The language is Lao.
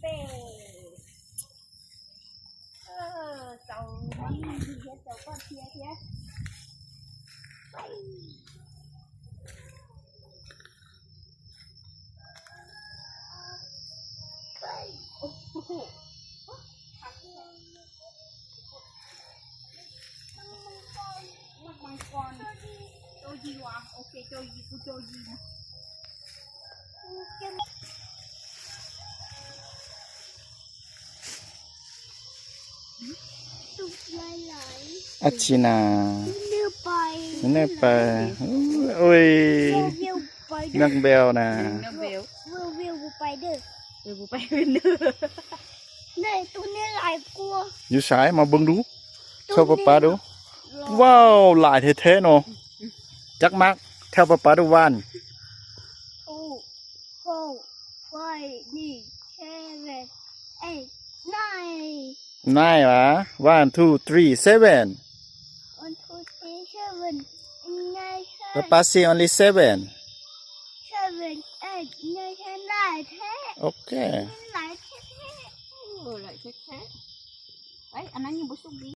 ເອີ ເຈົ້າມັນເຮັດເຈົ້າກໍເພຍເພຍ ໄປ ໄປ ໂອ້ໂຫ ມັນ ມັນ ມັນ ມັງກອນ ໂຈຢີວ່າ ໂອເຄ ໂຈຢີ ກູໂຈຢີນະ. ອາຊີນາ ເນື້ອໄປ ເນື້ອໄປ ໂອ້ຍ ເນາະ ແບວນະ ເນາະ ແບວ ເວວ ເວວ ບໍ່ໄປເດີ ເວວ ບໍ່ໄປເດີ ເນີ ໂຕນີ້ຫຼາຍກວ່າ ຢູ່ໃສ ມາເບິ່ງດູ ແຖວປ້າໆດູ ວ້າວ ຫຼາຍແທ້ໆເນາະ ຈັກໝາກ ແຖວປ້າໆດູ one two four five six seven eight nine nine ຫວາ one two three seven one two three seven nine ປ້າໆ see only seven seven eight nine ຫຼາຍແທ້ ໂອເຄ ຫຼາຍແທ້ໆ ໂອ້ ຫຼາຍແທ້ໆ ໄອ້ ອັນນັ້ນຍັງບໍ່ສຸກດີ.